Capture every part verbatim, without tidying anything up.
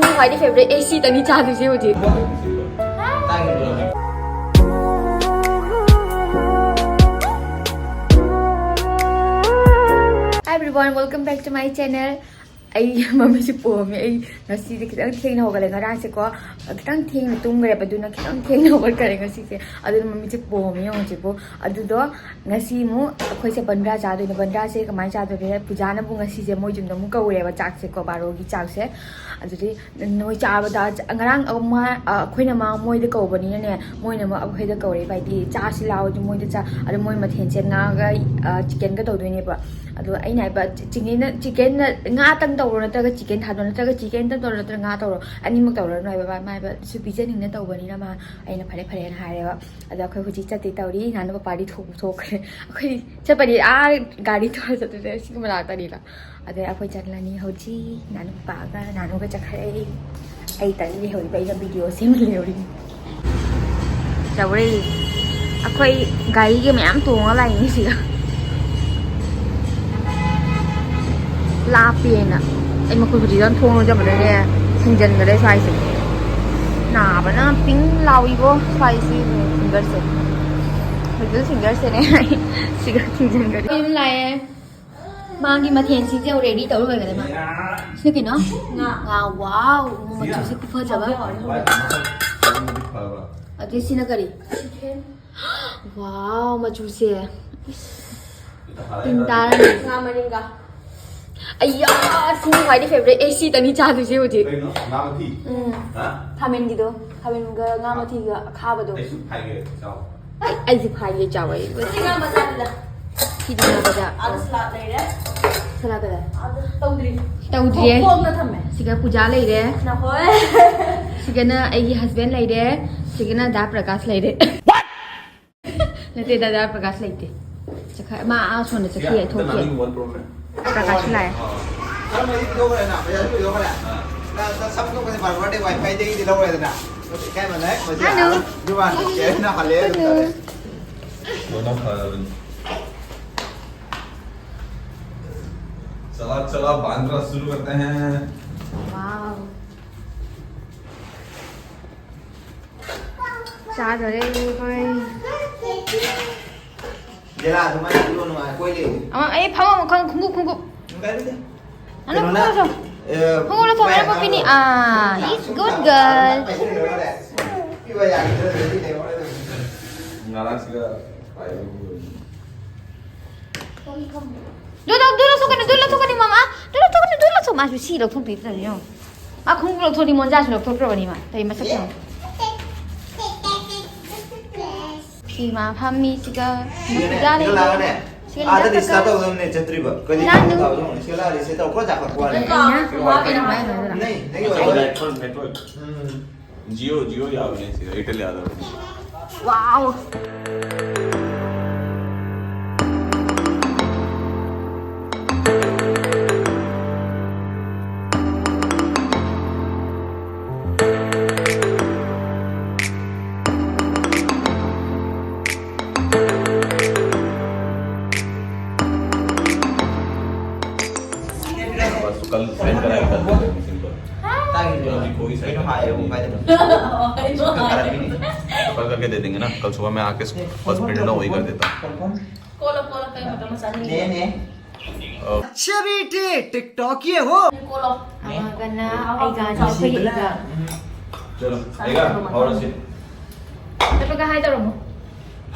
ꯈ꯭ꯋꯥꯏꯗꯒꯤ ꯐꯦꯕꯔꯦꯠ ꯑꯦ ꯁꯤ ꯇꯅꯤ ꯆꯥꯗꯣꯏꯁꯦ ꯍꯧꯖꯤꯛ꯫ Hi everyone, welcome back to my channel. ꯑꯩ ꯃꯃꯤꯠꯁꯦ ꯄꯣꯝꯃꯦ꯫ ꯑꯩ ꯉꯁꯤꯗꯤ ꯈꯤꯇꯪ ꯊꯦꯡꯅ ꯍꯧꯒꯠꯂꯦ꯫ ꯉꯔꯥꯡꯁꯦꯀꯣ ꯈꯤꯇꯪ ꯊꯦꯡꯅ ꯇꯨꯝꯈ꯭ꯔꯦꯕ, ꯑꯗꯨꯅ ꯈꯤꯇꯪ ꯊꯦꯡꯅ ꯍꯧꯒꯠꯈ꯭ꯔꯦ ꯉꯁꯤꯁꯦ꯫ ꯑꯗꯨꯅ ꯃꯃꯤꯠꯁꯦ ꯄꯣꯝꯃꯦ ꯌꯦꯡꯉꯨꯁꯤꯕꯨ꯫ ꯑꯗꯨꯗꯣ ꯉꯁꯤ ꯑꯃꯨꯛ ꯑꯩꯈꯣꯏꯁꯦ ꯕꯟꯗ꯭ꯔꯥ ꯆꯥꯗꯣꯏꯅꯦ꯫ ꯕꯟꯗ꯭ꯔꯥꯁꯦ ꯀꯃꯥꯏꯅ ꯆꯥꯗꯣꯏꯅꯣ? ꯄꯨꯖꯥꯅꯕꯨ ꯉꯁꯤꯁꯦ ꯃꯣꯏ ꯌꯨꯝꯗ ꯑꯃꯨꯛ ꯀꯧꯔꯦꯕ ꯆꯥꯛꯁꯦꯀꯣ, ꯕꯥꯔꯣꯒꯤ ꯆꯥꯛꯁꯦ꯫ ꯑꯗꯨꯗꯤ ꯅꯣꯏ ꯆꯥꯕꯗ ꯉꯔꯥꯡ ꯑꯃ, ꯑꯩꯈꯣꯏꯅ ꯃꯥ ꯃꯣꯏꯗ ꯀꯧꯕꯅꯤꯅꯅꯦ, ꯃꯣꯏꯅ ꯑꯃꯨꯛ ꯑꯩꯈꯣꯏꯗ ꯀꯧꯔꯦꯕ, ꯍꯥꯏꯗꯤ ꯆꯥꯁꯤ ꯂꯥꯛꯑꯣ ꯑꯗꯨ ꯃꯣꯏꯗ ꯆꯥ-, ꯑꯗꯣ ꯃꯣꯏ ꯃꯊꯦꯜꯁꯦ ꯉꯥꯒ ꯆꯤꯛꯀꯟꯒ ꯇꯧꯗꯣꯏꯅꯦꯕ꯫ ꯑꯗꯣ ꯑꯩꯅ ꯍꯥꯏꯕ, ꯆꯤꯛꯀꯟꯅ, ꯆꯤꯛꯀꯟꯅ ꯉꯥꯇꯪ ꯇꯧꯔꯣ, ꯅꯠꯇ꯭ꯔꯒ ꯆꯤꯛꯀꯟ ꯊꯥꯗꯣꯔꯣ, ꯅꯠꯇ꯭ꯔꯒ ꯆꯤꯛꯀꯟꯇꯪ ꯇꯧꯔꯣ, ꯅꯠꯇ꯭ꯔꯒ ꯉꯥ ꯇꯧꯔꯣ, ꯑꯅꯤꯃꯛ ꯇꯧꯔꯅꯨ ꯍꯥꯏꯕ꯫ ꯃꯥ ꯍꯥꯏꯕ, "ꯁꯨ ꯄꯤꯖꯅꯤꯡꯅ ꯇꯧꯕꯅꯤꯅ ꯃꯥ", ꯑꯩꯅ "ꯐꯔꯦ ꯐꯔꯦꯅ" ꯍꯥꯏꯔꯦꯕ꯫ ꯑꯗꯣ ꯑꯩꯈꯣꯏ ꯍꯧꯖꯤꯛ ꯆꯠꯇꯣꯏ ꯇꯧꯔꯤ꯫ ꯏꯅꯥꯎꯅꯨꯄꯥ ꯄꯥꯔꯇꯤ ꯊꯣꯛꯄ ꯊꯣꯛꯈ꯭ꯔꯦ꯫ ꯑꯩꯈꯣꯏ ꯆꯠꯄꯗꯤ ꯑꯥ ꯒꯥꯔꯤ ꯊꯧꯔ ꯆꯠꯇꯣꯏꯅꯦ, ꯁꯤꯒꯤ ꯃꯅꯥꯛꯇꯅꯤꯕ꯫ ꯑꯗꯩ ꯑꯩꯈꯣꯏ ꯆꯠꯂꯅꯤ ꯍꯧꯖꯤꯛ꯫ ꯏꯅꯥꯎꯅꯨꯄꯥꯒ ꯅꯥꯅꯨꯒ ꯆꯠꯈ꯭ꯔꯦ꯫ ꯑꯩ ꯇꯪ ꯂꯩꯍꯧꯔꯤꯕ, ꯑꯩꯅ ꯚꯤꯗꯤꯑꯣ ꯁꯦꯝꯃ ꯂꯩꯍꯧꯔꯤꯅꯤ꯫ ꯌꯧꯔꯦ꯫ ꯑꯩꯈꯣꯏ ꯒꯥꯔꯤꯒ ꯃꯌꯥꯝ ꯇꯣꯡꯉ ꯂꯥꯛꯏꯅꯤ ꯁꯤꯗ꯫ ꯂꯥꯞꯄꯦꯅ꯫ ꯑꯩ ꯃꯈꯨꯠ ꯍꯧꯖꯤꯛ ꯊꯣꯡ ꯂꯣꯟꯖꯕꯗꯅꯦ ꯊꯤꯡꯖꯤꯟꯈꯔꯦ ꯁ꯭ꯋꯥꯏꯁꯦ꯫ ꯅꯥꯕꯅ ꯄꯤꯡ ꯂꯥꯎꯏꯕꯣ ꯁ꯭ꯋꯥꯏꯁꯤ ꯐꯤꯡꯒꯔꯁꯦ꯫ ꯃꯤꯗꯜ ꯐꯤꯡꯒꯔꯁꯦꯅꯦ ꯁꯤꯒ ꯊꯤꯡꯖꯤꯟꯈꯔꯦ꯫ ꯌꯨꯝ ꯂꯥꯛꯑꯦ꯫ ꯃꯥꯒꯤ ꯃꯊꯦꯜꯁꯤꯡꯁꯦ ꯑꯃꯨꯛ ꯔꯦꯗꯤ ꯇꯧ ꯂꯣꯏꯈꯔꯦ ꯃꯥ꯫ ꯁꯤꯅ ꯀꯩꯅꯣ? ꯉꯥ꯫ ꯉꯥ, ꯋꯥꯎ! ꯃꯆꯨꯁꯦ ꯈꯨꯐꯖꯕ꯫ ꯑꯗꯩ ꯁꯤꯅ ꯀꯔꯤ? ꯋꯥꯎ, ꯃꯆꯨꯁꯦ꯫ ꯏꯁ, ꯇꯤꯟ ꯇꯥꯔꯅꯤ꯫ ꯉꯥ ꯃꯔꯤꯡꯒ꯫ ꯑꯩꯌꯥ, ꯁꯤꯅ ꯈ꯭ꯋꯥꯏꯗꯩ ꯐꯦꯕꯔꯦꯠ꯫ ꯑꯩ ꯁꯤ ꯇꯅꯤ ꯆꯥꯗꯣꯏꯁꯦ ꯍꯧꯖꯤꯛ꯫ ꯀꯩꯅꯣ? ꯉꯥ ꯃꯊꯤ? ꯎꯝ꯫ ꯍꯥ? ꯈꯥꯃꯦꯟꯒꯤꯗꯣ꯫ ꯈꯥꯃꯦꯟꯒ ꯉꯥ ꯃꯊꯤꯒ ꯑꯈꯥꯕꯗꯣ꯫ ꯑꯩꯁꯨ ꯐꯥꯏꯒꯦ, ꯆꯥꯎ꯫ ꯑꯩ, ꯑꯩꯁꯨ ꯐꯥꯏꯒꯦ, ꯆꯥꯎ꯫ ꯑꯩ ꯁꯤ ꯉꯥ ꯃꯆꯥꯗꯨꯗ꯫ ꯁꯤꯗꯤ ꯉꯥ ꯃꯆꯥ꯫ ꯑꯗꯨ ꯁꯂꯥꯗ ꯂꯩꯔꯦ꯫ ꯁꯂꯥꯗ ꯂꯩꯔꯦ꯫ ꯑꯗꯨ ꯇꯧꯗ꯭ꯔꯤ꯫ ꯇꯧꯗ꯭ꯔꯤꯌꯦ꯫ ꯈꯣꯡꯅ ꯊꯝꯃꯦ꯫ ꯁꯤꯒ ꯄꯨꯖꯥ ꯂꯩꯔꯦ꯫ ꯅꯍꯣꯏ꯫ ꯁꯤꯒꯅ ꯑꯩꯒꯤ ꯍꯁꯕꯦꯟ ꯂꯩꯔꯦ꯫ ꯁꯤꯒꯅ ꯗꯥ ꯄ꯭ꯔꯀꯥꯁ ꯂꯩꯔꯦ꯫ ꯅꯠꯇꯦ, ꯗꯥ ꯄ꯭ꯔꯀꯥꯁ ꯂꯩꯇꯦ꯫ ꯆꯠꯈ-, ꯃꯥ ꯑꯥ ꯁꯣꯝꯗ ꯆꯠꯈꯤ, ꯁꯤꯗ ꯊꯣꯛꯈꯤ꯫ ꯅꯪꯒꯤ one problem꯫ ꯄ꯭ꯔꯀꯥꯁꯁꯨ ꯂꯥꯛꯑꯦ꯫ ꯑꯥ꯫ ꯀꯔꯝꯕ ꯑꯩ ꯄꯤꯊꯣꯛꯈ꯭ꯔꯦꯅ? ꯄꯩꯁꯥꯁꯨ ꯄꯤꯊꯣꯛꯈ꯭ꯔꯦ꯫ ꯑꯥ꯫ ꯅꯪ, ꯅꯪ ꯁꯝ ꯀꯛꯄꯁꯦ ꯕꯥꯔꯕꯔꯗ ꯋꯥꯏꯐꯥꯏꯗꯒꯤꯗꯤ ꯂꯧꯔꯦꯗꯅ꯫ ꯏꯀꯥꯏꯃꯟꯂꯦ, ꯃꯁꯤ ꯍꯜꯂꯣ꯫ ꯑꯥ, ꯗꯨꯀꯥꯟ ꯆꯦꯟꯅ ꯍꯜꯂꯦ ꯑꯗꯨꯝ ꯍꯜꯂꯣ꯫ ꯇꯧꯔꯦ꯫ ꯂꯣꯏꯅ ꯐꯔꯕꯅꯤ꯫ चला, चला, बांद्रा शुरू करते हैं। वाओ। ꯆꯥꯗꯣꯔꯦ ꯑꯩꯈꯣꯏ꯫ ꯖꯦꯂꯥ ꯑꯗꯨꯃꯥꯏꯅ ꯏꯔꯣ ꯅꯨꯡꯉꯥꯏ ꯀꯣꯏ ꯂꯩ꯫ ꯑꯃ, ꯑꯩ ꯐꯝꯃ ꯈꯪ-, ꯈꯣꯡꯎꯞ, ꯈꯣꯡꯎꯞ꯫ ꯀꯥꯏꯗꯦ꯫ ꯑꯅ ꯀꯩꯅꯣꯅ, ꯈꯣꯡꯎꯞ ꯂꯧꯊꯣꯛ꯫ ꯑ, ꯈꯣꯡꯎꯞ ꯂꯧꯊꯣꯛ, ꯃꯌꯥꯝ ꯄꯤꯅꯤ꯫ ꯑꯥ, it's good girl꯫ ꯄꯤꯕ ꯌꯥꯒꯗ꯭ꯔꯥ? ꯉꯔꯥꯡꯁꯤꯒ ꯄꯥꯏꯕ꯫ ꯗꯨ ꯂꯧ-, ꯗꯨ ꯂꯧꯊꯣꯛꯀꯅꯨ, ꯗꯨ ꯂꯧꯊꯣꯛꯀꯅꯨ, ꯃꯃꯥ꯫ ꯗꯨ ꯂꯧꯊꯣꯛꯀꯅꯨ, ꯗꯨ ꯂꯧꯊꯣꯛ-, ꯃꯥꯁꯨ ꯁꯤ ꯂꯧꯊꯣꯛꯇꯣꯏ ꯇꯧꯔꯤꯅꯣ꯫ ꯃꯥ ꯈꯣꯡꯎꯞ ꯂꯧꯊꯣꯛꯑꯗꯤ ꯃꯣꯟꯖꯥꯁꯨ ꯂꯧꯊꯣꯛꯇ꯭ꯔꯕꯅꯤ ꯃꯥ꯫ ꯀꯔꯤ ꯃꯁꯛ ꯈꯪ-, ꯁꯤ ꯃꯥ ꯐꯝꯃꯤꯁꯤꯒ ꯁꯤꯒꯅꯦ, ꯅꯨꯄꯤꯒ ꯁꯤꯒ ꯂꯩꯔꯦ꯫ ꯂꯥꯛꯑꯒꯅꯦ꯫ ꯁꯤꯒ ꯑꯥꯗ ꯂꯩꯔꯦ꯫ ꯔꯤꯁꯇꯥꯔꯠ ꯇꯧꯒꯗꯕꯅꯦ, ꯆꯠꯇ꯭ꯔꯤꯕ꯫ ꯀꯔꯤ ꯂꯥꯛꯑꯣ꯫ ꯇꯧꯕ ꯌꯦꯡꯉꯨꯅꯦ, ꯁꯤꯒ ꯂꯥꯛꯑ ꯔꯤꯁꯇꯥꯔꯠ ꯇꯧ, ꯈꯔ ꯆꯥꯎꯈꯠꯄ ꯋꯥꯅꯤ꯫ ꯑꯩꯅ ꯀꯩꯅꯣ ꯍꯥꯏꯗꯣꯏꯅꯣ, ꯍꯥꯏꯗꯣꯏꯅꯣ꯫ ꯅꯩ, ꯅꯩ ꯑꯣꯏꯔꯣꯏ꯫ Network, network. ꯎꯝ꯫ ꯖꯤꯑꯣ, ꯖꯤꯑꯣ ꯌꯥꯕꯅꯦ ꯁꯤꯗ, ꯑꯦꯌꯔꯇꯦꯜ ꯌꯥꯗꯕꯅꯦ꯫ ꯋꯥꯎ꯫ बस कल साइन कराया था मशीन पर। अभी कोई साइन नहीं। कल करके दे देंगे ना, कल सुबह मैं आके फर्स्ट पीरियड में वही कर देता हूँ। ꯑꯃꯒꯅ ꯑꯩꯒ ꯆꯠꯄꯒꯤ ꯑꯩꯒ꯫ चलो, आएगा, और ऐसे। ꯆꯠꯄꯒ ꯍꯥꯏ ꯇꯧꯔꯝꯃꯣ꯫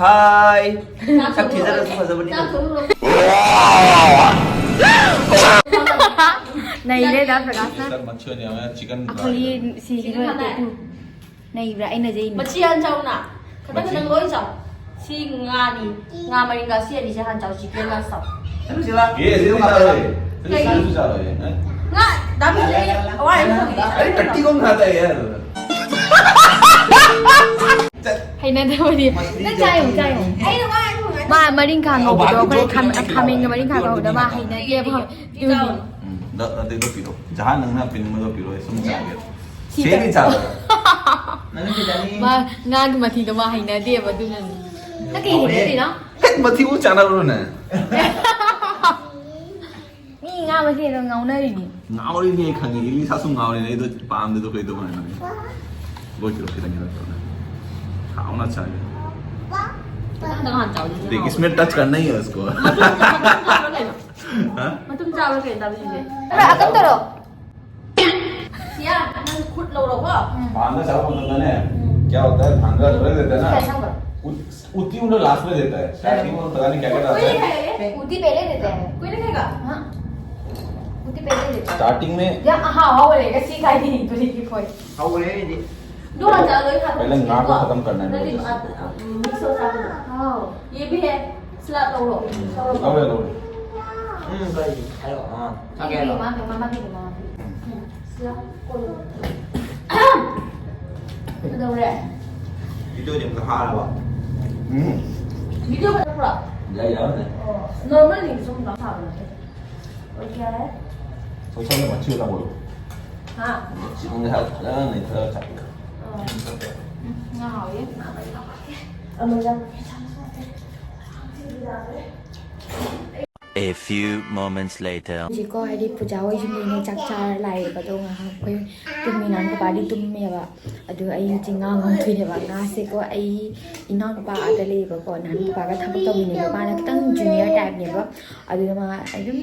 ꯍꯥꯏ꯫ ꯆꯥꯛ ꯊꯤꯖꯔꯁꯨ ꯐꯖꯕꯅꯤ꯫ ꯅꯩꯔꯦ ꯗꯥ ꯄ꯭ꯔꯀꯥꯁꯅ꯫ ꯃꯆꯤ ꯑꯣꯏꯅ ꯌꯥꯝꯅ ꯆꯤꯀꯟ ꯑꯩꯈꯣꯏꯒꯤ ꯁꯤꯒꯤ ꯅꯩꯕ꯭ꯔꯥ? ꯑꯩꯅ ꯖꯩꯅꯤ꯫ ꯃꯆꯤ ꯍꯥꯟ ꯆꯥꯎꯅ꯫ ꯈꯇꯪ ꯃꯆꯤ? ꯈꯇꯪ ꯂꯣꯏ ꯆꯥꯎ꯫ ꯁꯤ ꯉꯥꯅꯤ꯫ ꯉꯥ ꯃꯔꯤꯡꯒ ꯁꯤ ꯑꯅꯤꯁꯦ ꯍꯥꯟ ꯆꯥꯎ꯫ ꯆꯤꯀꯟ ꯂꯥꯁ ꯆꯥꯎ꯫ ये, ये भी खा रहे हैं। ꯀꯩꯒꯤ? इसको खा रहे हैं, हैं? ꯉꯥ, ꯗꯥ ꯕꯤꯖꯨ, ꯑꯋꯥꯏ ꯑꯃ ꯊꯣꯡꯉꯤ꯫ अरे, टट्टी कौन खाता है यार? ꯍꯩꯅꯗꯕꯅꯤ꯫ ꯅꯪ ꯆꯥꯏꯌꯣ, ꯆꯥꯏꯌꯣ꯫ ꯑꯩꯅ ꯋꯥ ꯑꯩ ꯊꯣꯡꯉꯤ꯫ ꯃꯥ ꯃꯔꯤꯡꯈꯥ ꯉꯧꯕꯗꯣ, ꯑꯩꯈꯣꯏ ꯈꯥꯃꯦꯟꯒ ꯃꯔꯤꯡꯈꯥ ꯉꯧꯕꯗꯣ ꯃꯥ ꯍꯩꯅꯗꯦꯕ꯫ ꯑꯗꯨꯒꯤ꯫ ꯎꯝ, ꯅ-, ꯅꯠꯇꯦ, ꯑꯗꯨ ꯄꯤꯔꯣ꯫ ꯖꯍꯥꯟ ꯅꯪꯅ ꯄꯤꯅꯤꯡꯕꯗꯣ ꯄꯤꯔꯣ, ꯑꯩ ꯁꯨꯝ ꯆꯥꯒꯦ꯫ ꯁꯤ ꯁꯦꯡꯅ ꯆꯥꯔꯣ꯫ ꯅꯪ ꯈꯤꯇꯪ꯫ ꯃꯥ ꯉꯥꯒꯤ ꯃꯊꯤꯗꯣ ꯃꯥ ꯍꯩꯅꯗꯦꯕ, ꯑꯗꯨꯅꯅꯤ꯫ ꯅꯪ ꯀꯩ ꯍꯩꯅꯗ꯭ꯔꯤꯅꯣ? ꯍꯦꯛ ꯃꯊꯤꯕꯨ ꯆꯥꯟꯅꯕ꯭ꯔꯣꯅꯦ? ꯃꯤ ꯉꯥ ꯃꯊꯤꯗꯣ ꯉꯥꯎꯅꯔꯤꯅꯤ꯫ ꯉꯥꯎꯔꯤꯅꯦ, ꯈꯪꯉꯤ꯫ ꯏꯂꯤꯁꯥꯁꯨ ꯉꯥꯎꯔꯤꯅꯦ꯫ ꯑꯩꯗꯣ ꯄꯥꯝꯗꯦꯗꯣ ꯀꯩꯗꯧꯕ ꯍꯥꯏꯅꯣ? ꯂꯣꯏꯈꯤꯔꯣ, ꯈꯤꯇꯪ, ꯈꯤꯇꯪ ꯇꯧꯔꯣ꯫ खाओ ना, अच्छा है। ꯈꯤꯇꯪ ꯍꯥꯟ ꯆꯥꯎꯗꯣꯏꯁꯦ꯫ देख, इसमें टच करना ही है उसको। ꯃꯇꯨꯝ ꯆꯥꯕ꯭ꯔꯥ ꯀꯩꯅꯣ? हाँ? ꯃꯇꯨꯝ ꯆꯥꯕ꯭ꯔꯥ ꯀꯩꯅꯣ ꯇꯥꯕꯤꯁꯦ? ꯑꯀꯪ ꯇꯧꯔꯣ꯫ ꯁꯤꯌꯥ, ꯅꯪ ꯈꯨꯠ ꯂꯧꯔꯣꯀꯣ꯫ भांगा चालू होता है ना, क्या होता है, भांगा अलग देता है ना, कैसा हुआ? उत- उतनी उन्हें लास्ट में देता है, स्टार्टिंग में पता नहीं क्या क्या डालता है। ꯎꯇꯤ ꯄꯦꯂꯦ ꯗꯦꯇꯦ ꯍꯦ꯫ ꯀꯨꯏꯅ ꯀꯩꯀꯥ? ꯍꯥ? ꯎꯇꯤ ꯄꯦꯂꯦ ꯗꯦꯇꯦ ꯍꯦ꯫ स्टार्टिंग में ꯌꯥꯝ ꯑꯍꯥꯎ ꯑꯍꯥꯎꯕ ꯂꯩꯔꯒ ꯁꯤ ꯀꯥꯏꯗꯤ ꯍꯤꯡꯗꯣꯔꯤꯒꯦ ꯑꯩꯈꯣꯏ꯫ ꯍꯧꯔꯦ ꯑꯩꯗꯤ꯫ ꯑꯗꯨ ꯍꯥꯟꯅ ꯂꯣꯏ ꯊꯥꯗꯣꯛꯑꯣ꯫ पहले ꯉꯥꯗꯣ खत्म करना है ꯅꯠꯇꯦ, मुझे। ꯑ, ꯎꯝ, ꯃꯤꯛꯁ ꯇꯧꯔ ꯆꯥꯕꯗꯣ꯫ ꯑꯥꯎ꯫ ꯌꯦ ꯚꯤ ꯍꯦ, ꯁꯂꯥꯗ ꯂꯧꯔꯣ꯫ ꯂꯧꯔꯦ, ꯂꯧꯔꯦ꯫ ꯎꯝ, ꯀꯔꯤ? ꯍꯥꯏꯔꯛꯑꯣ꯫ ꯑꯥ, ꯆꯥꯒꯦ ꯍꯥꯏꯔꯣ? ꯃꯥ ꯃꯃꯥ ꯃꯥ ꯃꯃꯥ꯫ ꯎꯝ, ꯁꯂꯥꯗ ꯀꯣꯜꯂꯣ꯫ ꯀꯩꯗꯧꯔꯦ? ꯚꯤꯗꯤꯑꯣꯗꯤ ꯑꯝꯇ ꯍꯥꯜꯂꯕ? ꯎꯝ꯫ ꯚꯤꯗꯤꯑꯣ ꯈꯛꯇ ꯄꯨꯔꯛꯑꯣ꯫ ꯌꯥꯏ, ꯌꯥꯎꯔꯝꯃꯦ꯫ ꯑꯣ, ꯅꯣꯔꯃꯦꯜ ꯂꯤꯡꯁꯨ ꯑꯃꯨꯛ ꯁꯥꯕ ꯅꯠꯇꯦ꯫ ꯑꯣꯀꯦ꯫ ꯁꯣꯝꯗ ꯃꯆꯤ ꯑꯣꯏꯅ ꯇꯧꯕꯤꯔꯣ꯫ ꯍꯥ? ꯃꯆꯤ ꯑꯣꯏꯅ ꯈꯔ ꯐꯖꯅ ꯅꯩꯊꯔꯒ ꯆꯥꯕꯤꯔꯣ꯫ ꯑꯣ꯫ ꯎꯝ, ꯉꯥ ꯍꯥꯎꯋꯦ꯫ ꯑꯃ ꯌꯥꯝ A few moments later. ꯍꯧꯖꯤꯛꯀꯣ ꯍꯥꯏꯗꯤ ꯄꯨꯖꯥ ꯍꯣꯏ ꯌꯨꯝꯗꯩꯅꯦ ꯆꯥꯛ ꯆꯥꯔ ꯂꯥꯛꯑꯦꯕ꯫ ꯑꯗꯣ ꯉꯥꯏꯍꯥꯛ ꯑꯩꯈꯣꯏ ꯇꯨꯝꯃꯤ, ꯅꯍꯥꯟ ꯄꯄꯥꯗꯤ ꯇꯨꯝꯃꯦꯕ꯫ ꯑꯗꯣ ꯑꯩ ꯍꯧꯖꯤꯛ ꯉꯥ ꯉꯧꯗꯣꯏꯅꯦꯕ꯫ ꯉꯥꯁꯦꯀꯣ ꯑꯩ ꯏꯅꯥꯎꯅꯨꯄꯥ ꯑꯥꯗ ꯂꯩꯌꯦꯕꯀꯣ, ꯅꯍꯥꯟ ꯄꯄꯥꯒ ꯊꯕꯛ ꯇꯧꯃꯤꯟꯅꯩꯕ꯫ ꯃꯥꯅ ꯈꯤꯇꯪ ꯖꯨꯅꯤꯌꯔ ꯇꯥꯏꯞꯅꯦꯕ꯫ ꯑꯗꯨꯅ ꯃꯥ ꯑꯗꯨꯝ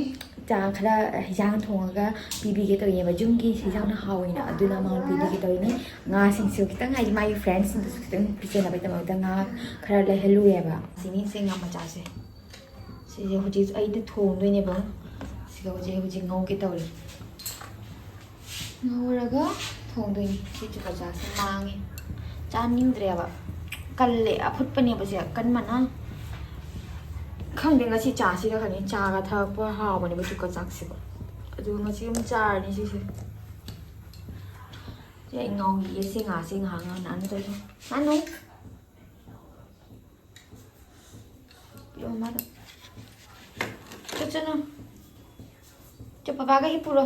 ꯆꯥ ꯈꯔ ꯍꯤꯟꯖꯥꯡ ꯊꯣꯡꯉꯒ ꯄꯤꯕꯤꯒꯦ ꯇꯧꯔꯤꯅꯦꯕ꯫ ꯌꯨꯝꯒꯤ ꯍꯤꯟꯖꯥꯡꯅ ꯍꯥꯎꯋꯦꯅ, ꯑꯗꯨꯅ ꯃꯉꯣꯟꯗ ꯄꯤꯕꯤꯒꯦ ꯇꯧꯔꯤꯅꯤ꯫ ꯉꯥꯁꯤꯡꯁꯨ ꯈꯤꯇꯪ ꯍꯥꯏꯗꯤ ꯃꯥꯒꯤ ꯐ꯭ꯔꯦꯟꯁꯤꯡꯗꯁꯨ ꯈꯤꯇꯪ ꯄꯤꯖꯅꯕꯒꯤꯗꯃꯛꯇ ꯉꯥ ꯈꯔ ꯂꯩꯍꯜꯂꯨꯔꯦꯕ꯫ ꯁꯤꯅꯤꯁꯦ ꯉꯥ ꯃꯆꯥꯁꯦ꯫ ꯁꯤꯁꯦ ꯍꯧꯖꯤꯛ ꯑꯩꯗꯤ ꯊꯣꯡꯗꯣꯏꯅꯦꯕ꯫ ꯁꯤꯒ ꯍꯧꯖꯤꯛ ꯍꯧꯖꯤꯛ ꯉꯧꯒꯦ ꯇꯧꯔꯤ꯫ ꯉꯧꯔꯒ ꯊꯣꯡꯗꯣꯏꯅꯤ꯫ ꯁꯤ ꯆꯨꯀꯆꯥꯁꯦ ꯃꯥꯡꯉꯦ꯫ ꯆꯥꯅꯤꯡꯗ꯭ꯔꯦꯕ꯫ ꯀꯜꯂꯦ꯫ ꯑꯐꯨꯠꯄꯅꯦꯕ ꯁꯦ꯫ ꯀꯟꯕꯅ꯫ ꯈꯪꯗꯦ ꯉꯁꯤ ꯆꯥꯁꯤꯔ ꯈꯜꯂꯤ꯫ ꯆꯥꯒ ꯊꯛꯄ ꯍꯥꯎꯕꯅꯦꯕ ꯆꯨꯀꯆꯥꯛꯁꯤꯀꯣ꯫ ꯑꯗꯨꯒ ꯉꯁꯤ ꯑꯗꯨꯝ ꯆꯥꯔꯅꯤ ꯁꯤꯁꯦ꯫ ꯁꯤ ꯑꯩ ꯉꯧꯈꯤꯒꯦ꯫ ꯁꯤ ꯉꯥꯁꯦ ꯉꯥꯏꯍꯥꯛ ꯉꯥꯏꯍꯥꯛ ꯅꯥꯟꯅ ꯇꯧꯊꯣꯛ-, ꯅꯥꯅꯨ꯫ ꯄꯤꯔꯛꯑꯣ ꯃꯥꯗ꯫ ꯆꯠꯁꯅꯨ꯫ ꯆꯣ, ꯄꯄꯥꯒ ꯍꯤꯞꯄꯨꯔꯣ꯫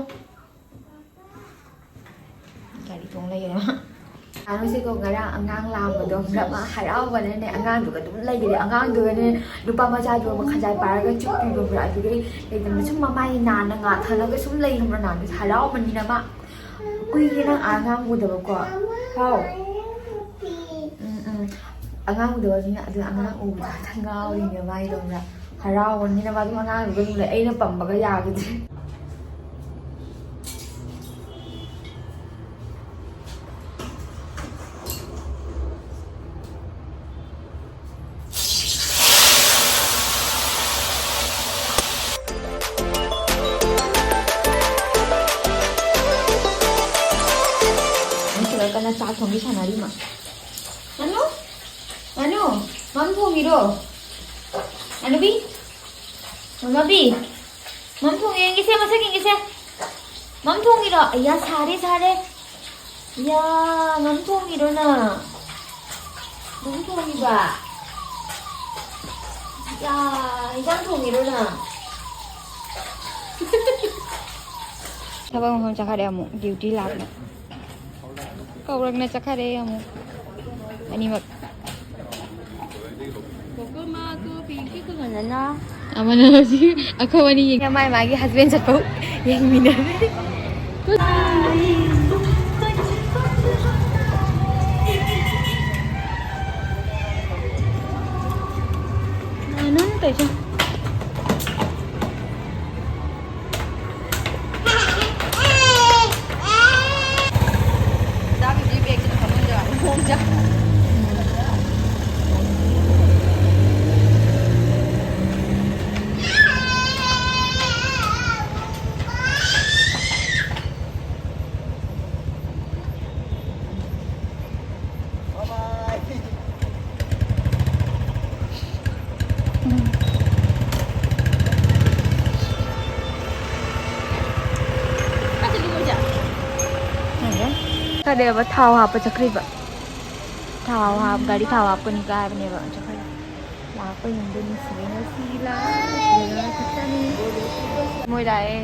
ꯒꯥꯔꯤ ꯇꯣꯡ ꯂꯩꯔꯦ ꯃꯥ꯫ ꯅꯥꯅꯨꯁꯦꯀꯣ ꯉꯔꯥꯡ ꯑꯉꯥꯡ ꯂꯥꯛꯑꯝꯕꯗꯣ ꯈꯪꯕ꯭ꯔꯥ? ꯃꯥ ꯍꯔꯥꯎꯕꯅꯅꯦ ꯑꯉꯥꯡꯗꯨꯒ ꯑꯗꯨꯝ ꯂꯩꯈꯔꯦ꯫ ꯑꯉꯥꯡꯗꯨꯒꯅꯦ ꯂꯨꯄꯥ ꯃꯆꯥꯗꯨ ꯑꯃ ꯈꯖꯥꯏ ꯄꯥꯔꯒ ꯆꯨꯞꯄꯤꯕ ꯈꯪꯕ꯭ꯔꯥ? ꯑꯗꯨꯗꯩ ꯂꯩꯇꯅ ꯁꯨꯝ ꯃꯃꯥꯏ ꯅꯥꯟꯅ ꯉꯥꯊꯂꯒ ꯁꯨꯝ ꯂꯩ ꯈꯪꯕ꯭ꯔꯥ? ꯅꯥꯅꯨꯁꯦ ꯍꯔꯥꯎꯕꯅꯤꯅ ꯃꯥ ꯀꯨꯏꯔꯦ ꯅꯪ ꯑꯉꯥꯡ ꯎꯗꯕꯀꯣ꯫ ꯍꯥꯎ꯫ ꯎꯝ, ꯎꯝ꯫ ꯑꯉꯥꯡ ꯎꯗꯕ ꯃꯤꯅ ꯑꯗꯨ ꯑꯉꯥꯡ ꯎꯕꯗꯣ ꯍꯦꯛꯇ ꯉꯥꯎꯔꯤꯅꯦ ꯃꯥꯏꯗꯣ, ꯈꯪꯕ꯭ꯔꯥ? ꯍꯔꯥꯎꯕꯅꯤꯅ ꯃꯥꯗꯣ ꯑꯉꯥꯡꯗꯨꯒ ꯑꯗꯨꯝ ꯂꯩ꯫ ꯑꯩꯅ ꯄꯝꯕꯒ ꯌꯥꯈꯤꯗ꯭ꯔꯦ꯫ ꯅꯪ ꯁꯤꯗ ꯀꯟꯅ ꯆꯥꯛ ꯊꯣꯡꯕꯤ ꯁꯥꯟꯅꯔꯤ ꯃꯥ꯫ ꯃꯥꯅꯨ? ꯃꯥꯅꯨ? ꯃꯝ ꯊꯣꯡꯉꯤꯔꯣ? ꯃꯥꯅꯨꯕꯤ? ꯃꯃꯥꯕꯤ? ꯃꯝ ꯊꯣꯡꯉꯦ, ꯌꯦꯡꯒꯦꯁꯦ, ꯃꯁꯛ ꯌꯦꯡꯒꯦꯁꯦ꯫ ꯃꯝ ꯊꯣꯡꯉꯤꯔꯣ? ꯑꯩꯌꯥ, ꯁꯥꯔꯦ, ꯁꯥꯔꯦ꯫ ꯏꯌꯥ, ꯃꯝ ꯊꯣꯡꯉꯤꯔꯣ ꯅꯪ? ꯃꯝ ꯊꯣꯡꯉꯤꯕ? ꯏꯌꯥ, ꯏꯟꯖꯥꯡ ꯊꯣꯡꯉꯤꯔꯣ ꯅꯪ? ꯊꯕꯛ ꯃꯐꯝ ꯆꯠꯈ꯭ꯔꯦ ꯑꯃꯨꯛ, duty ꯂꯥꯛꯅ꯫ ꯀꯧꯔꯛꯅ ꯆꯠꯈ꯭ꯔꯦ ꯑꯃꯨꯛ꯫ ꯑꯅꯤꯃꯛ꯫ ꯀꯣꯀꯣꯃꯥ ꯀꯣ ꯄꯤꯡꯀꯤ ꯀꯣ ꯕꯅꯥꯅꯥ꯫ ꯑꯃꯅ ꯍꯧꯖꯤꯛ ꯑꯩꯈꯣꯏ ꯑꯅꯤ ꯌꯦꯡ-, ꯃꯥꯏ ꯃꯥꯒꯤ husband ꯆꯠꯄ ꯌꯦꯡꯃꯤꯟꯅꯔꯦ꯫ ꯅꯪ ꯇꯧꯏꯁꯦ꯫ ꯆꯥꯕꯤꯕꯤ ꯕꯦꯒꯁꯤꯅ ꯐꯃꯨꯡꯗ ꯃꯣꯡꯖ꯫ ꯈꯪꯗꯦ꯫ ꯈꯔꯗꯤ ꯊꯥꯎ ꯍꯥꯞꯄ ꯆꯠꯈ꯭ꯔꯤꯕ꯫ ꯊꯥꯎ ꯍꯥꯞ-, ꯒꯥꯔꯤ ꯊꯥꯎ ꯍꯥꯞꯀꯅꯤ ꯀꯥꯏ ꯍꯥꯏꯕꯅꯦꯕ꯫ ꯆꯠꯈ꯭ꯔꯦ꯫ ꯂꯥꯛꯄ ꯌꯦꯡꯗꯣꯏꯅꯤ ꯁꯤꯗꯩ ꯉꯁꯤ ꯂꯥꯛꯑꯦ꯫ ꯁꯤꯗꯩ ꯉꯁꯤ ꯆꯠꯅꯤ꯫ ꯃꯣꯏ ꯂꯥꯛꯑꯦ꯫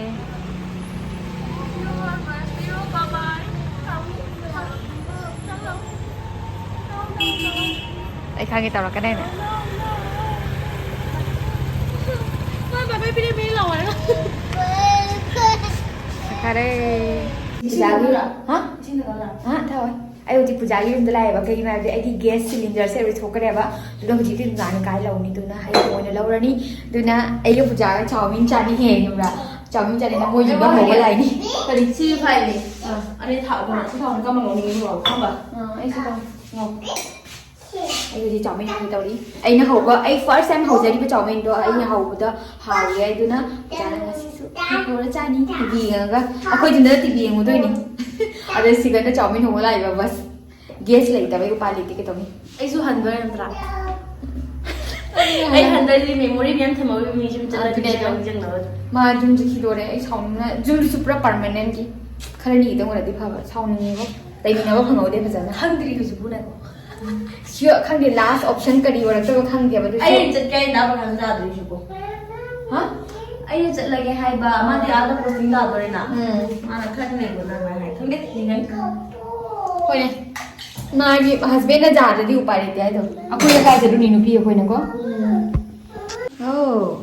ꯑꯩ ꯈꯪꯉꯦ ꯇꯧꯔꯛꯀꯅꯦꯅ꯫ ꯃꯥ ꯕꯥꯏ ꯕꯥꯏ ꯄꯤꯔꯦ ꯄꯤꯔꯦ ꯂꯥꯎ ꯍꯥꯏꯔꯒ꯫ ꯆꯠꯈꯔꯦ꯫ ꯏꯁꯤꯡ ꯊꯛꯑꯣꯏꯗ꯭ꯔꯣ? ꯍꯥ? ꯏꯁꯤꯡ ꯊꯛꯑꯣꯏꯗ꯭ꯔꯣ? ꯍꯥ? ꯊꯛꯑꯣꯏ꯫ ꯑꯩ ꯍꯧꯖꯤꯛ ꯄꯨꯖꯥꯒꯤ ꯌꯨꯝꯗ ꯂꯥꯛꯑꯦꯕ꯫ ꯀꯩꯒꯤꯅꯣ ꯍꯥꯏꯕꯗꯤ ꯑꯩꯒꯤ ꯒ꯭ꯌꯥꯁ ꯁꯤꯂꯤꯟꯗꯔꯁꯦ ꯂꯣꯏꯊꯣꯛꯈ꯭ꯔꯦꯕ꯫ ꯑꯗꯨꯅ ꯍꯧꯖꯤꯛꯇꯤ ꯄꯨꯖꯥꯅ ꯀꯥꯏ ꯂꯧꯅꯤ? ꯑꯗꯨꯅ ꯑꯩ ꯑꯣꯏꯅ ꯂꯧꯔꯅꯤ꯫ ꯑꯗꯨꯅ ꯑꯩꯒ ꯄꯨꯖꯥꯒ ꯆꯥꯎꯃꯤꯟ ꯆꯥꯅꯤꯡꯉꯦ, ꯈꯪꯕ꯭ꯔꯥ? ꯆꯥꯎꯃꯤꯟ ꯆꯥꯅꯤꯡꯉꯦ, ꯃꯣꯏ ꯌꯨꯝꯗ ꯍꯧꯕ ꯂꯥꯛꯏꯅꯤ꯫ ꯀꯔꯤ? ꯁꯤ ꯐꯥꯏꯅꯦ꯫ ꯑꯥ꯫ ꯑꯗꯩ ꯊꯥꯎ, ꯀꯩꯅꯣ, ꯁꯤ ꯊꯥꯎ ꯀꯝꯕ ꯂꯧꯅꯤꯡꯉꯤ? ꯈꯪꯕ? ꯑꯥ, ꯑꯩꯁꯨ ꯈꯪꯉꯦ꯫ ꯑꯩ ꯍꯧꯖꯤꯛ ꯆꯥꯎꯃꯤꯟ ꯍꯧꯒꯦ ꯇꯧꯔꯤ꯫ ꯑꯩꯅ ꯍꯧꯕ, ꯑꯩ first time ꯍꯧꯖꯔꯤꯕ ꯆꯥꯎꯃꯤꯟꯗꯣ ꯑꯩꯅ ꯍꯧꯕꯗ ꯍꯥꯎꯔꯦ꯫ ꯑꯗꯨꯅ ꯄꯨꯖꯥꯅ ꯉꯁꯤꯁꯨ ꯍꯧꯔ ꯆꯥꯅꯤ, ꯇꯤꯚꯤ ꯌꯦꯡꯉꯒ꯫ ꯑꯩꯈꯣꯏ ꯌꯨꯝꯗ ꯇꯤꯚꯤ ꯌꯦꯡꯉꯨꯗꯣꯏꯅꯤ꯫ ꯑꯗ ꯁꯤꯒꯅ ꯆꯥꯎꯃꯤꯟ ꯍꯧꯕ ꯂꯥꯛꯏꯕ꯫ ꯕꯁ꯫ ꯒ꯭ꯌꯥꯁ ꯂꯩꯇꯕꯩ ꯎꯄꯥꯏ ꯂꯩꯇꯦ꯫ ꯀꯩꯗꯧꯅꯤ? ꯑꯩꯁꯨ ꯍꯟꯗꯣꯏ ꯅꯠꯇ꯭ꯔꯥ? ꯑꯩ ꯍꯟꯗꯣꯏꯗꯤ memory ꯃꯌꯥꯝ ꯊꯝꯍꯧꯔꯤꯕ ꯃꯤ ꯌꯨꯝ ꯆꯠꯂꯗꯤ ꯑꯗꯨꯅꯦ꯫ ꯅꯤꯡꯁꯤꯡꯅꯕ꯫ ꯃꯥ ꯌꯨꯝ ꯆꯠꯈꯤꯗꯣꯔꯦ꯫ ꯑꯩ ꯁꯥꯎꯅꯤꯡꯅ꯫ ꯌꯨꯝꯗꯨꯁꯨ ꯄꯨꯔꯥ permanent ꯀꯤ꯫ ꯈꯔꯅꯤꯒꯤꯗꯪ ꯑꯣꯏꯔꯗꯤ ꯐꯕ꯫ ꯁꯥꯎꯅꯤꯡꯉꯦꯕꯣ꯫ ꯂꯩꯃꯤꯟꯅꯕ ꯐꯪꯍꯧꯗꯦ ꯐꯖꯅ꯫ ꯈꯪꯗ꯭ꯔꯤ ꯍꯧꯖꯤꯛꯄꯨ ꯅꯪ꯫ ꯁꯤ ꯈꯪꯗꯦ, last option ꯀꯔꯤ ꯑꯣꯏꯔꯛꯇꯣꯏꯕ ꯈꯪꯗꯦꯕ꯫ ꯑꯗꯨꯁꯨ ꯑꯩꯅ ꯆꯠꯀꯦ ꯍꯥꯏꯅ ꯑꯕ ꯀꯥꯟꯗ ꯇꯥꯗꯣꯏꯁꯤꯕꯣ꯫ ꯍꯥ? ꯑꯩꯅ ꯆꯠꯂꯒꯦ ꯍꯥꯏꯕ, ꯃꯥꯗꯤ ꯑꯥꯗ posting ꯇꯥꯗꯣꯔꯦꯅ꯫ ꯎꯝ꯫ ꯃꯥꯅ ꯈꯔ ꯂꯩꯕ ꯅꯪ ꯍꯥꯏ ꯈꯪꯗꯦ, ꯅꯤꯡꯉꯟ꯫ ꯍꯣꯏꯅꯦ꯫ ꯃꯥꯒꯤ husband ꯅ ꯌꯥꯗ꯭ꯔꯗꯤ ꯎꯄꯥꯏ ꯂꯩꯇꯦ ꯍꯥꯏꯗꯣ꯫ ꯑꯩꯈꯣꯏꯅ ꯀꯥꯏ ꯆꯠꯂꯨꯅꯤ, ꯅꯨꯄꯤ ꯑꯩꯈꯣꯏꯅꯀꯣ? ꯎꯝ꯫ ꯑꯣ꯫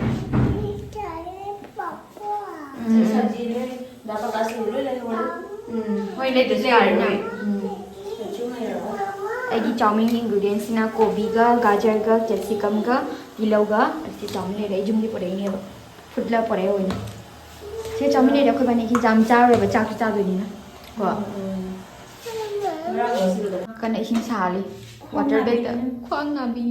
ꯎꯝ꯫ ꯁꯕꯖꯤ ꯂꯣꯏ, ꯗꯥ ꯄꯀꯥꯁ ꯂꯣꯏ ꯂꯩꯍꯧꯔꯦ꯫ ꯎꯝ꯫ ꯍꯣꯏ, ꯂꯩꯇ꯭ꯔꯁꯨ ꯌꯥꯔꯦꯅꯦ꯫ ꯎꯝ꯫ ꯁꯨꯝ ꯂꯩꯔꯒ꯫ ꯑꯩꯒꯤ ꯆꯥꯎꯃꯤꯟ ingredients ꯁꯤꯅ ꯀꯣꯕꯤꯒ, ꯒꯥꯖꯔꯒ, capsicum ꯒ, ꯇꯤꯜꯍꯧꯒ, ꯑꯗꯨꯗꯤ ꯆꯥꯎꯃꯤꯟ ꯂꯩꯔꯦ꯫ ꯑꯩ ꯌꯨꯝꯒꯤ ꯄꯨꯔꯛꯏꯅꯦꯕ꯫ ꯐꯨꯠꯂ ꯄꯨꯔꯛꯑꯦ ꯑꯣꯏꯅ꯫ ꯁꯤ ꯆꯥꯎꯃꯤꯟ ꯂꯩꯔꯦ꯫ ꯑꯩꯈꯣꯏ ꯕꯥꯅꯤꯒꯤ ꯌꯥꯝ ꯆꯥꯔꯣꯏꯕ, ꯆꯥꯛꯁꯨ ꯆꯥꯗꯣꯏꯅꯤꯅ꯫ ꯀꯣ? ꯎꯝ꯫ ꯉꯔꯥꯡ ꯉꯁꯤꯒꯗꯣ꯫ ꯀꯟꯅ ꯏꯁꯤꯡ ꯁꯥꯍꯜꯂꯤ꯫ ꯈ꯭ꯋꯥꯡ ꯋꯥꯇꯔ ꯕꯦꯒꯇ꯫ ꯅꯥꯕꯤꯅꯦ꯫ ꯈ꯭ꯋꯥꯡ ꯅꯥꯕꯤ꯫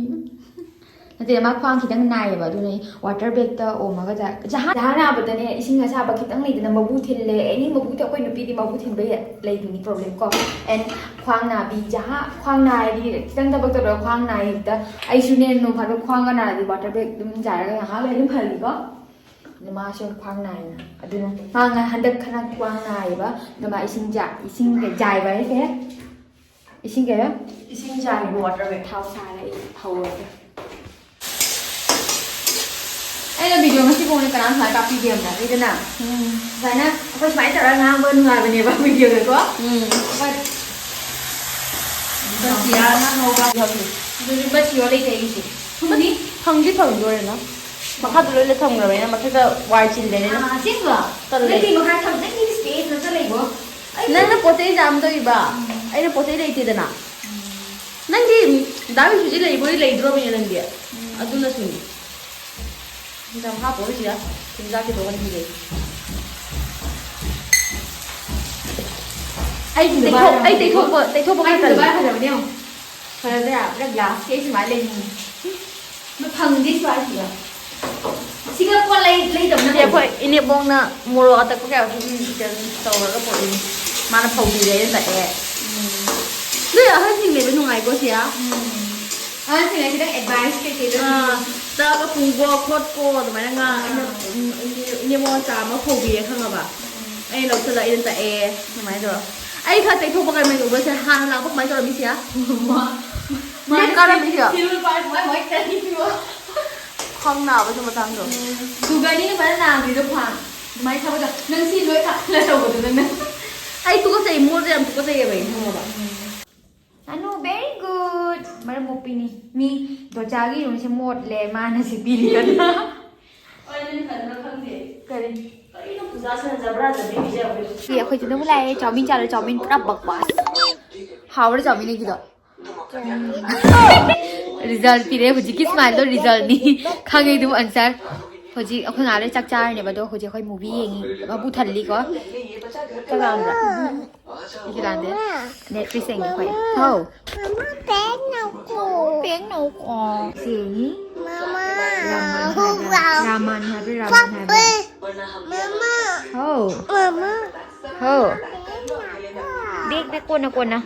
ꯅꯠꯇꯦ, ꯃꯥ ꯈ꯭ꯋꯥꯡ ꯈꯤꯇꯪ ꯅꯥꯏꯌꯦꯕ, ꯑꯗꯨꯅ ꯑꯩ ꯋꯥꯇꯔ ꯕꯦꯒꯇ ꯑꯣꯝꯃꯒ ꯖ-, ꯖꯍꯥ-, ꯖꯍꯥ ꯅꯥꯕꯗꯅꯦ ꯏꯁꯤꯡ ꯑꯁꯥꯕ ꯈꯤꯇꯪ ꯂꯩꯗꯅ ꯃꯕꯨ ꯊꯤꯜꯂꯦ꯫ ꯑꯦꯅꯤ ꯃꯕꯨ ꯊꯤ-, ꯑꯩꯈꯣꯏ ꯅꯨꯄꯤꯗꯤ ꯃꯕꯨ ꯊꯤꯟꯕ ꯍꯦꯛ ꯂꯩꯕꯅꯤ problem ꯀꯣ꯫ And ꯈ꯭ꯋꯥꯡ ꯅꯥꯕꯤ, ꯖꯍꯥ ꯈ꯭ꯋꯥꯡ ꯅꯥꯔꯗꯤ ꯈꯤꯇꯪ ꯊꯕꯛ ꯇꯧꯔꯒ ꯈ꯭ꯋꯥꯡ ꯅꯥꯏ ꯍꯦꯛꯇ꯫ ꯑꯩꯁꯨꯅꯦ ꯅꯣꯡ ꯐꯥꯗꯣꯛ ꯈ꯭ꯋꯥꯡꯒ ꯅꯥꯔꯗꯤ ꯋꯥꯇꯔ ꯕꯦꯒ ꯑꯗꯨꯝ ꯖꯥꯏꯔꯒ ꯉꯥꯏꯍꯥꯛ ꯂꯩ ꯑꯗꯨꯝ ꯐꯔꯤꯀꯣ꯫ ꯑꯗꯣ ꯃꯥꯁꯨ ꯈ꯭ꯋꯥꯡ ꯅꯥꯏꯅ꯫ ꯑꯗꯨꯅ ꯃꯥ ꯉ-, ꯍꯟꯗꯛ ꯈꯔ ꯈ꯭ꯋꯥꯡ ꯅꯥꯏꯌꯦꯕ꯫ ꯑꯗꯣ ꯃꯥ ꯏꯁꯤꯡ ꯖꯥ-, ꯏꯁꯤꯡ ꯖꯥꯏꯕ ꯍꯥꯏꯁꯦ ꯏꯁꯤꯡ ꯀꯩꯔꯥ? ꯏꯁꯤꯡ ꯆꯥꯏꯕ ꯋꯥꯇꯔ ꯕꯦꯒ꯫ ꯊꯥꯎ ꯁꯥꯔꯦ, ꯑꯩ ꯍꯧꯔꯒꯦ꯫ ꯑꯩꯅ ꯚꯤꯗꯤꯑꯣ ꯉꯁꯤ ꯐꯥꯎꯅꯦ ꯀꯅꯥꯝ ꯁꯨꯃꯥꯏꯅ ꯀꯥꯞꯄꯤꯗꯦꯕ, ꯂꯩꯗꯅ? ꯎꯝ꯫ ꯁꯨꯃꯥꯏꯅ ꯑꯩꯈꯣꯏ ꯁꯨꯃꯥꯏꯅ ꯇꯧꯔꯒ ꯉꯥꯡꯕ ꯅꯨꯡꯉꯥꯏꯕꯅꯦꯕ ꯚꯤꯗꯤꯑꯣꯗꯀꯣ꯫ ꯎꯝ꯫ But ꯕꯁꯤꯌꯥꯅ ꯍꯧꯕ ꯈꯪꯗꯦ꯫ ꯑꯗꯨꯗꯤ ꯕꯁꯤꯌꯣ ꯂꯩꯇꯦ ꯑꯩꯒꯤꯁꯦ꯫ ꯊꯨꯝꯗꯤ? ꯐꯪꯗꯤ ꯐꯪꯗꯣꯔꯦꯅ꯫ ꯃꯈꯥꯗ ꯂꯣꯏꯅ ꯊꯝꯈ꯭ꯔꯕꯅꯤꯅ ꯃꯊꯛꯇ ꯋꯥꯏ ꯆꯤꯜꯂꯦꯅ꯫ ꯑꯥ, ꯑꯁꯦꯡꯕ? ꯇꯜꯂꯦ꯫ ꯅꯠꯇꯦ, ꯃꯈꯥ ꯊꯝ-, ꯅꯪꯒꯤ space ꯅꯠꯇ ꯂꯩꯕꯣ꯫ ꯑꯩ ꯅꯪꯅ ꯄꯣꯠ ꯆꯩ ꯌꯥꯝꯗꯣꯏꯕ꯫ ꯎꯝ꯫ ꯑꯩꯅ ꯄꯣꯠ ꯆꯩ ꯂꯩꯇꯦꯗꯅ꯫ ꯅꯪꯗꯤ ꯗꯥ ꯕꯤꯁꯨꯁꯤ ꯂꯩꯕꯣꯏ ꯂꯩꯗ꯭ꯔꯣꯕꯅꯦ ꯅꯪꯗꯤ꯫ ꯑꯗꯨꯅꯁꯨꯅꯤ꯫ ꯌꯥꯝ ꯍꯥꯞꯄꯣꯏ ꯁꯤꯗ꯫ ꯊꯨꯝꯖꯥꯛꯀꯦ ꯇꯧꯕ ꯅꯪꯗꯤ ꯂꯩ꯫ ꯑꯩ ꯇꯩꯊꯣꯛ-, ꯑꯩ ꯇꯩꯊꯣꯛꯄ, ꯇꯩꯊꯣꯛꯄ ꯈꯔ ꯇꯜꯂꯦ꯫ ꯐꯖꯕꯅꯦ ꯌꯦꯡꯉꯣ꯫ ꯐꯖꯗ꯭ꯔꯥ? ꯄꯨꯔꯥ ꯒ꯭ꯂꯥꯁꯀꯤ ꯑꯩ ꯁꯨꯃꯥꯏꯅ ꯂꯩꯅꯤꯡꯉꯤ꯫ ꯃ-, ꯐꯪꯗꯦ ꯁ꯭ꯋꯥꯏꯁꯤꯗ꯫ ꯁꯤꯒ ꯄꯣꯠ ꯂꯩ-, ꯂꯩꯗꯕꯅ ꯁꯤ ꯑꯩꯈꯣꯏ ꯐꯩ꯫ ꯏꯅꯦꯕꯣꯛꯅ ꯃꯣꯔꯣꯛ ꯑꯇꯛꯄ ꯀꯌꯥ ꯁꯨꯝ ꯀꯩꯅꯣ ꯇꯧꯔꯒ ꯄꯨꯔꯛꯏꯅꯤ꯫ ꯃꯥꯅ ꯐꯧꯕꯤꯔꯦ, ꯑꯩꯅ ꯇꯛꯑꯦ꯫ ꯎꯝ꯫ ꯅꯣꯏ ꯑꯍꯟꯁꯤꯡ ꯂꯩꯕ ꯅꯨꯡꯉꯥꯏꯀꯣ ꯁꯤꯌꯥ? ꯎꯝ꯫ ꯑꯍꯟꯁꯤꯡꯅ ꯈꯤꯇꯪ advice ꯀꯩꯀꯩꯗꯣ ꯑꯥ, ꯇꯛꯑꯒ ꯄꯨꯀꯣ ꯈꯣꯠꯀꯣ ꯑꯗꯨꯃꯥꯏꯅ ꯉꯥꯡ-, ꯑꯩꯅ, ꯑꯥ꯫ ꯎꯝ, ꯏꯅꯦ-, ꯏꯅꯦꯕꯣꯛ ꯃꯆꯥ ꯑꯃ ꯐꯧꯕꯤꯔꯦ ꯈꯪꯉꯕ? ꯎꯝ꯫ ꯑꯩꯅ ꯂꯧꯁꯤꯜꯂ ꯑꯩꯅ ꯇꯛꯑꯦ ꯑꯗꯨꯃꯥꯏꯅ ꯇꯧꯔ꯫ ꯑꯩ ꯈꯔ ꯇꯩꯊꯣꯛꯄ ꯀꯩꯃꯩ ꯎꯕꯁꯦ ꯍꯥꯟꯅ ꯂꯥꯛꯄ ꯀꯃꯥꯏꯅ ꯇꯧꯔꯝꯃꯤ ꯁꯤꯌꯥ? ꯃꯥ-, ꯃꯤꯠ ꯀꯥꯔꯝꯃꯤ ꯁꯤꯌꯥ? ꯐꯤꯔꯨꯜ ꯄꯥꯏ ꯃꯣꯏ ꯃꯣꯏ ꯆꯠꯂꯤꯕꯣ? ꯈ꯭ꯋꯥꯡ ꯅꯥꯕꯁꯨ ꯃꯇꯥꯡꯗꯣ꯫ ꯎꯝ꯫ ꯁꯨꯒꯅꯤꯅ ꯐꯖꯅ ꯅꯥꯗ꯭ꯔꯤꯗꯣ ꯈ꯭ꯋꯥꯡ꯫ ꯑꯗꯨꯃꯥꯏꯅ ꯊꯕꯛꯇ ꯅꯪ ꯁꯤ ꯂꯣꯏ ꯀꯥꯈꯠꯂ ꯇꯧꯕꯗꯣ ꯅꯪꯅ꯫ ꯑꯩ ꯇꯨꯀꯠꯆꯩ, ꯃꯣꯠꯁꯦ ꯌꯥꯝ ꯇꯨꯀꯠꯆꯩꯌꯦꯕ ꯑꯩ ꯈꯪꯉꯕ꯫ ꯎꯝ꯫ Anu, very good꯫ ꯃꯔꯝ ꯃꯣꯛꯄꯤꯅꯤ꯫ ꯃꯤ ꯗꯣꯆꯥꯒꯤ ꯌꯨꯝꯁꯦ ꯃꯣꯠꯂꯦ, ꯃꯥꯅ ꯁꯤ ꯄꯤꯔꯤꯕꯅ꯫ ꯍꯣꯏ, ꯅꯪ ꯈꯟꯕ꯭ꯔꯥ ꯈꯪꯗꯦ꯫ ꯀꯔꯤ? ꯀꯔꯤꯅꯣ ꯄꯨꯖꯥꯁꯤꯅ ꯖꯕ꯭ꯔꯥ ꯖꯕꯤ ꯄꯤꯖꯕꯗꯣ? ꯁꯤ ꯑꯩꯈꯣꯏ ꯆꯤꯟꯅꯕ ꯂꯥꯛꯑꯦ, ꯆꯥꯎꯃꯤꯟ ꯆꯥꯔꯣ, ꯆꯥꯎꯃꯤꯟ ꯄꯨꯔꯥ ꯕꯛꯋꯥꯁ꯫ ꯍꯥꯎꯕ꯭ꯔꯥ ꯆꯥꯎꯃꯤꯟ ꯑꯩꯒꯤꯗꯣ? Result ꯄꯤꯔꯦ ꯍꯧꯖꯤꯛꯀꯤ smileꯗꯣ resultꯅꯤ꯫ ꯈꯪꯉꯦ ꯑꯗꯨꯝ answer꯫ ꯍꯧꯖꯤꯛ ꯑꯩꯈꯣꯏ ꯉꯥꯏꯍꯥꯛ ꯂꯩꯔ ꯆꯥꯛ ꯆꯥꯔꯅꯦꯕ, ꯑꯗꯣ ꯍꯧꯖꯤꯛ ꯑꯩꯈꯣꯏ movie ꯌꯦꯡꯉꯤ꯫ ꯃꯕꯨ ꯊꯜꯂꯤꯀꯣ꯫ ꯆꯥꯛ ꯂꯥꯝꯕ꯭ꯔꯥ? ꯑꯩꯁꯨ ꯂꯥꯝꯗꯦ꯫ Netflix ꯌꯦꯡꯉꯤ ꯑꯩꯈꯣꯏ꯫ ꯍꯥꯎ꯫ ꯄꯦꯡ ꯅꯧꯀꯣ꯫ ꯁꯤ ꯌꯦꯡꯉꯤ꯫ ꯔꯥꯃꯟ ꯍꯥꯏꯕ꯭ꯔꯥ? ꯔꯥꯃꯟ ꯍꯥꯏꯕ꯭ꯔꯥ? ꯔꯥꯃꯟ ꯍꯥꯏꯕ꯭ꯔꯥ? ꯍꯥꯎ꯫ ꯍꯥꯎ꯫ ꯕꯦꯛ, ꯕꯦꯛ, ꯀꯣꯟꯅ, ꯀꯣꯟꯅ꯫